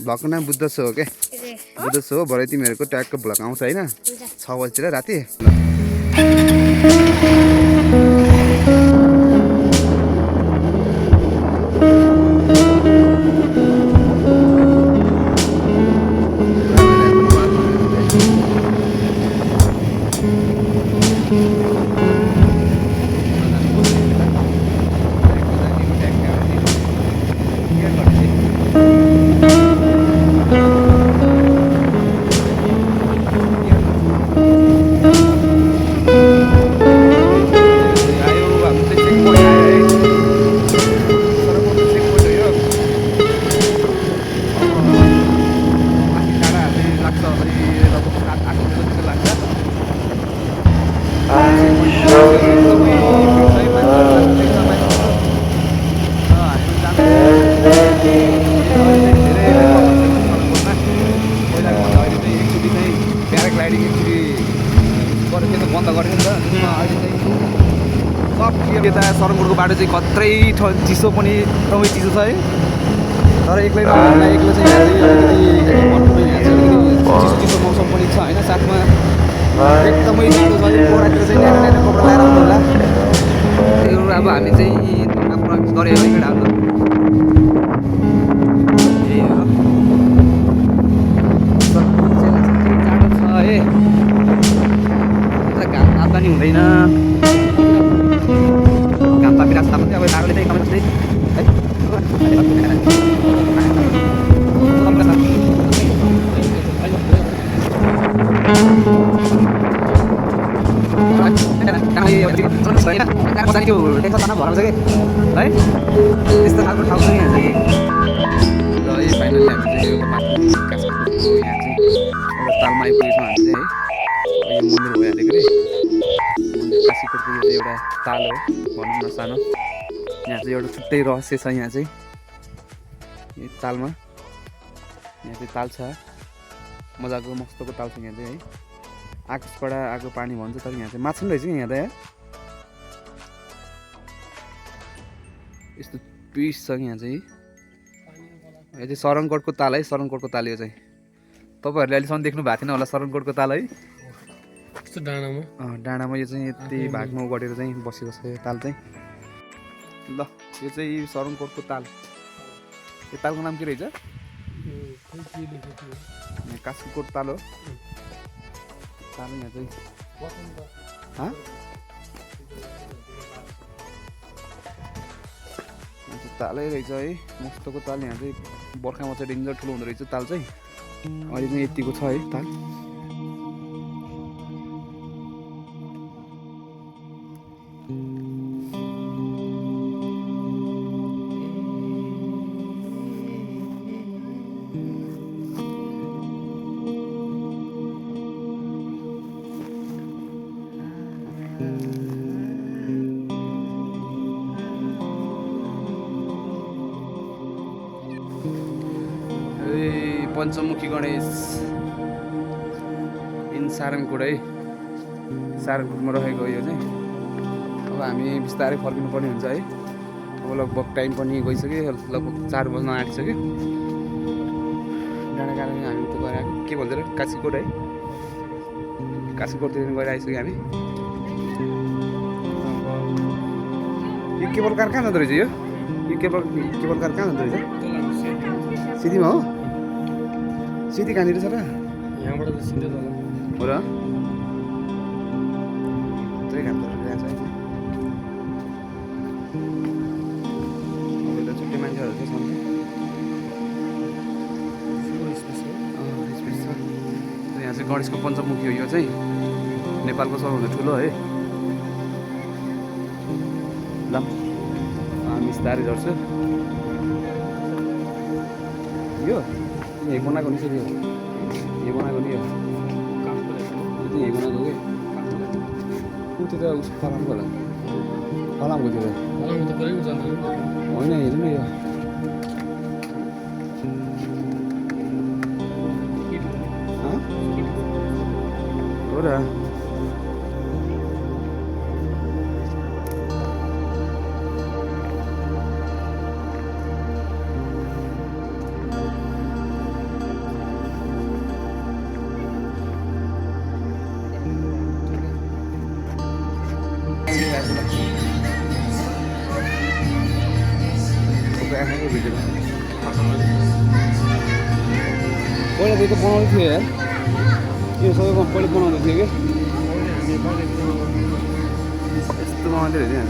भ्लगको नाम बुद्ध सो हो क्या बुद्ध सो हो भरे तिमीहरूको ट्यागको भ्लग आउँछ होइन 6 बजीतिर राति यता सरङगुडको बाटो चाहिँ खत्रै चिसो पनि एकदमै चिसो छ है तर एक्लै चाहिँ चिसो चिसो मौसम पनि छ होइन साथमा एकदमै जाडो छ पोखरातिर चाहिँ न्यानो न्यानो कपडा लगाएर आउनु होला यो अब हामी चाहिँ आफ्नो गऱ्यो है केटाहरू यही हो जाडो छ है घाम ताप्दा नि हुँदैन रास्ता मात्रै अब धारोले चाहिँ कमेन्ट चाहिँ है त्यो टेक्सनमा भराउँछ कि है त्यस्तो खालको ठाउँ छ यहाँ चाहिँ र यो फाइनली हामी चाहिँ यो काठमाडौँ यहाँ चाहिँ एउटा तालमा आइपुगेछौँ हामी चाहिँ है यो मन्दिर भइहालेको रे काशीकोटको यो चाहिँ एउटा ताल हो भनौँ न सानो यहाँ चाहिँ एउटा छुट्टै रहस्य छ यहाँ चाहिँ यो तालमा यहाँ चाहिँ ताल छ मजाको मस्तको ताल छ यहाँ चाहिँ है आकाशबाट आएको पानी भन्छ तर यहाँ चाहिँ माछा पनि रहेछ कि यहाँ त यस्तो पिस छ यहाँ चाहिँ यो चाहिँ सरङकोटको ताल है सरङकोटको ताल यो चाहिँ तपाईँहरूले अहिलेसम्म देख्नु भएको थिएन होला सरङकोटको ताल है डाँडामा यो चाहिँ यति भागमा गरेर चाहिँ बसेको छ यो ताल चाहिँ ल यो चाहिँ सरङकोटको ताल यो तालको नाम के रहेछ काशीकोट ताल हो ताल यहाँ चाहिँ तालै रहेछ है मस्तको ताल यहाँ चाहिँ बर्खामा चाहिँ डेन्जर ठुलो हुँदो रहेछ ताल चाहिँ अहिले चाहिँ यतिको छ है ताल पञ्चमुखी गणेश इन सारङकोट है सारङकोटमा रहेको यो चाहिँ अब हामी बिस्तारै फर्किनु पर्ने हुन्छ है अब लगभग टाइम पनि गइसक्यो लगभग 4 बज्न आँटिसक्यो डाँडा कारण हामी उता गएर आएको के भन्छ काशीकोट है काशीकोटतिर गएर आइसक्यो हामी यो केबल कार कहाँ जाँदो रहेछ यो केबल कार कहाँ जाँदो रहेछ सिधीमा हो सिधी कहाँनिर छ र यहाँबाट त सिधै तल हो र त्यही काम गरिरहेको छ अहिले त छुट्टै मान्छेहरू छ सन्चै यहाँ चाहिँ गणेशको पञ्चमुखी हो यो चाहिँ नेपालको सबभन्दा ठुलो है ल हामी बिस्तारै झर्छु यो यही बनाएको नि यो बनाएको नि यो यही बनाएको कि ऊ त्यो त उसको फलामको होला फलामको त्यो होइन हेर्नु न यो हो र देखाएको भिडियोमा पहिला त यो त बनाउँदै थियो यार यो सबै पहिला बनाउँदै थियो कि यस्तो बनाउँदै थियो